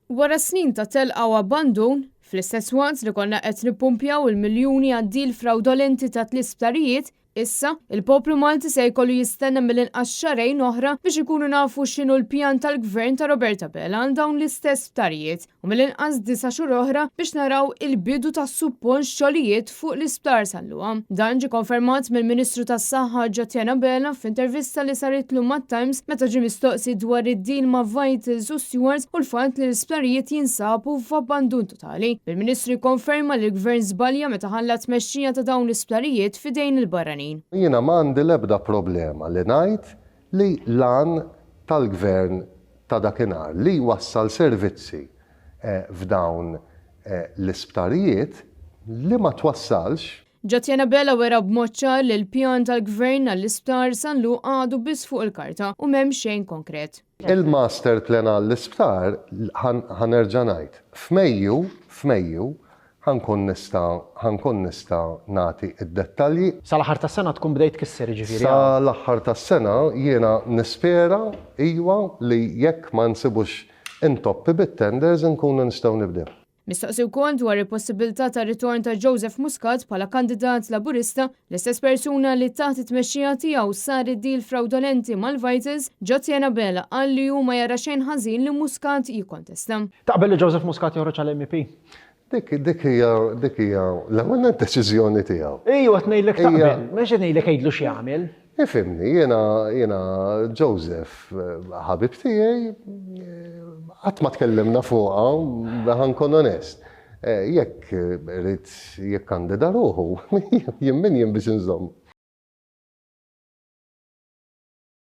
Wara snin ta' telqa u abbandun, fl-istess waqt li konna qed nippumpjaw il-miljuni għad-deal frawdolenti ta' tl-isptarijiet, issa, il-poplu Malti se jkollu jistenna mill-inqas xahrejn oħra biex ikunu nafu x'inhu l-pjan tal-Gvern ta' Robert Abela għal dawn l-istess sptarijiet. U mill-inqas disa' xhur oħra biex naraw il-bidu ta' suppost xogħlijiet fuq l-Isptar San Luqa. Dan ġie konfermat mill-Ministru tas-Saħħa Jatian Abela f'intervista li saritlu mat-Times meta ġie mistoqsi dwar id-deal ma' Vitals u Steward u l-fatt li l-isptarijiet jinsabu f'abbandun totali. Bil-Ministru jikkonferma li l-Gvern żbalja meta ħalla t-tmexxija ta' dawn l-isptarijiet f'idejn il-barranin. Jiena m'għandi l-ebda problema li ngħid li l-għan tal-Gvern ta' dakinhar li jwassal servizzi f'dawn l-isptarijiet li ma twassalx. Jatian Abela wera b'mod ċar li l-pjan tal-Gvern għall-Isptar San Luqa għadu biss fuq il-karta u m'hemm xejn konkret. Il-master plan għall-isptar, ħa nerġa' ngħid, f'Mejju, f'Mejju, Ħa nkun nista' ħa nkun nista' nagħti d-dettalji. Sal-aħħar tas-sena tkun bdejt tkisser jiġifieri Sa l-aħħar tas-sena jiena nispera, iwa, li jekk ma nsibux intoppi bit-tenders inkunu nistgħu nibdew. Mistoqsi wkoll dwar il-possibilità ta' ritorn ta' Joseph Muscat bħala kandidat Laburista, l-istess persuna li taħt it-tmexxija tiegħu sar id-deal frawdolenti mal-Vitals, Jotien Abela qal li hu ma jara xejn ħażin li Muscat jikkontesta. Taqbel li Joseph Muscat joħroġ għal MEP? Dik dik hija dik hija l-ewwel nett deċiżjoni tiegħu. Ejwa qed ngħidlek taqbel, mhux qed ngħidlek għidlu x'jagħmel. Ifhimni, jiena jiena Joseph ħabib tiegħi qatt ma tkellimna fuqha, ħa nkun onest. Jekk irid jikkandida ruħu, jien min jien biex inżomm.